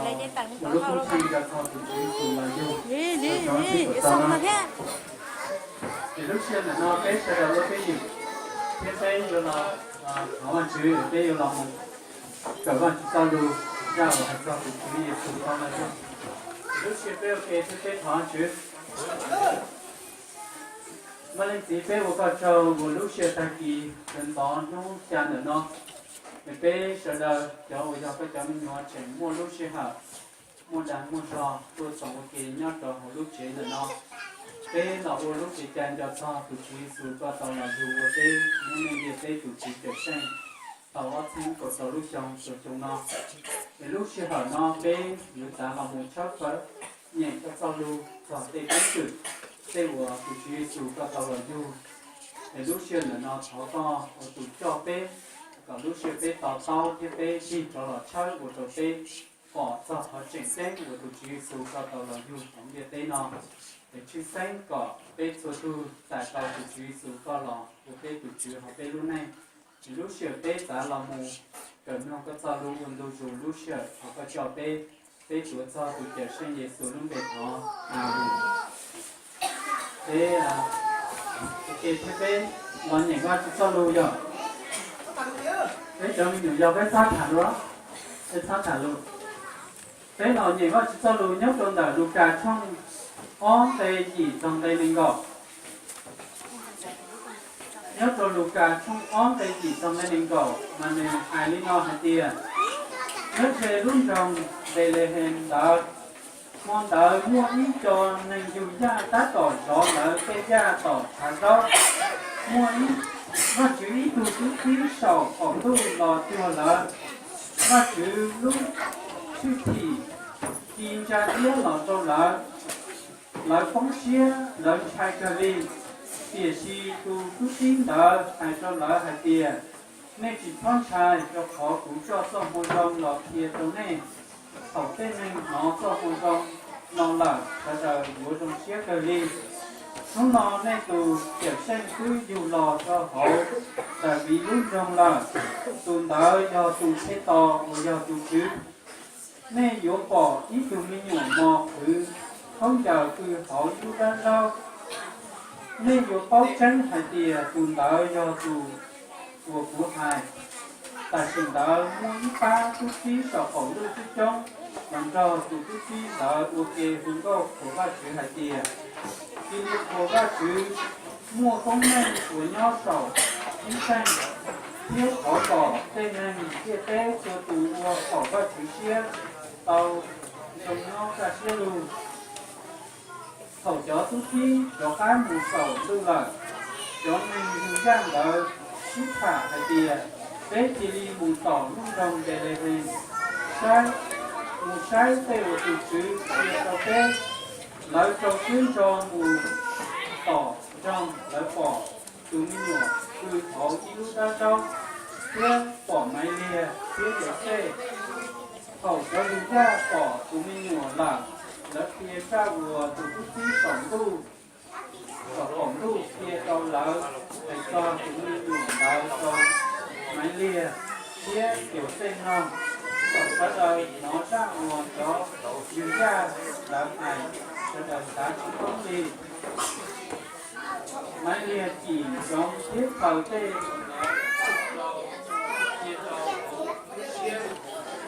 Ua lub koob tsheej rau txog tus Tswv Yexus los yug, rau cov ntseeg tau na. Ces lub sij hawm ntawm no peb sawv daws ua peb yim, thiab peb yuav los thov Vajtswv, peb yuav los mus kawm Vajtswv txoj lus, zaj uas hais txog tus Tswv Yexus tau los yug. Ces lub sij hawm peb ua ke thiab peb thov Vajtswv. Vajtswv Leej Txiv, peb ua koj tsaug uas lub sij hawm tag kis sawv ntxov hnub xya ntawm no, es peb sawv daws cov uas yog koj cov me nyuam tseem muaj lub sij hawm, muaj dag muaj zog tuaj txog ua ke nyob rau hauv lub tsev ntawm no. Peb los ua lub tsev cai nco txog tus Tswv Yexus koj tau los yug ua peb lub neej ntiaj teb tus Tswv Cawmseej tau ob txhiab kaum rau lub xyoo txog xyoo no. Es lub sij hawm no peb yuav tau los mus tshawb fawb nyeem koj txoj lus txog tej keeb kwm, tej uas tus Tswv Yexus koj tau los yug. Es lub sij hawm ntawm no thov koj ua tus coj peb, kom lub sij hawm peb to taub thiab peb tig rov los tshawb ua rau peb pom txog qhov tseem ceeb uas tus Tswv Yexus koj tau los yug hauv ntiaj teb no. Es tshwj xeeb kom peb txhua tus txais tau tus Tswv Yexus koj los ua peb tus Tswv hauv peb lub neej. Es lub sij hawm peb txav los mus kawm mloog koj txoj lus ua ntu zus lub sij hawm thov koj coj peb. Peb tuav txog tus Cawmseej Yexus lub npe thov, Amees. Peb, ces thiab peb los nyeem Vajtswv txoj lus yog, peb cov me nyuam yog peb txhob tham lus, peb txhob tham lus. Peb los nyeem Vajtswv txoj lus nyob rau ntawm Lukas tshooj ob nqe yim txog nqe nees nkaum. Nyob rau Lukas tshooj ob nqe yim txog nqe nees nkaum mas nws hais li no hais tias, nyob ze lub nroog Npelehees ntawd, hmo ntawd muaj ib co neeg yug yaj tab tom zov lawv tej yaj tom tshav zaub. Muaj ib, Vajtswv ib tug tub txib saum qaum ntuj los cuag lawv. Vajtswv lub hwj chim ci ntsa iab los rau lawv. Lawv poob siab, lawv ntshai kawg li. Tiam sis tus tub txib ntawd hais rau lawv hais tias, nej tsis txhob ntshai, rau qhov kuv coj txoj moo zoo los qhia rau nej. Thaum tej neeg hnov txoj moo zoo no lawm, sawv daws yuav zoo siab kawg li. Hnub no nej tus Cawmseej twb yug los rau hauv Daviv lub nroog lawm. Tus ntawd yog tus Khetos uas yog tus Tswv. Nej yuav pom ib tug me nyuam mos qhwv khaub ncaws pw hauv ib lub dab zaub. Nej yuav paub tseeb hais tias tus ntawd yog tus uas kuv hais. Tam sim ntawd muaj ib pab tub txib saum qaum ntuj coob coob los nrog tus tub txib ntawd ua ke hu nkauj qhuas Vajtswv hais tias, cia li qhuas Vajtswv, muaj koob meej uas nyob saum ib feej, thiab thov kom tej neeg ntiaj teb txhua tus ua haum Vajtswv siab tau zoo nyob kaj siab lug. Thaum cov tub txib rov qab mus saum ntuj lawm, cov neeg yug yaj ntawd sib tham hais tias, peb cia li mus tom lub nroog Npelehees saib, mus saib tej uas tus Tswv qhia rau peb. Lawv tau sib ntso mus tom nroog, lawv pom tus me nyuam pw hauv ib lub dab zaub, thiab pom Maivliag thiab Yauxej. Thaum cov yug yaj pom tus me nyuam lawm, lawv qhia zaj uas tus tub txib saum ntuj, saum qaum ntuj qhia rau lawv hais txog tus me nyuam ntawd rau Maivliag thiab Yauxej mloog. Thaum sawv daws hnov zaj uas cov yug yaj ntawd hais, sawv daws xav tsis thoob li. Maivliag cim ntsoov thiab khaws tej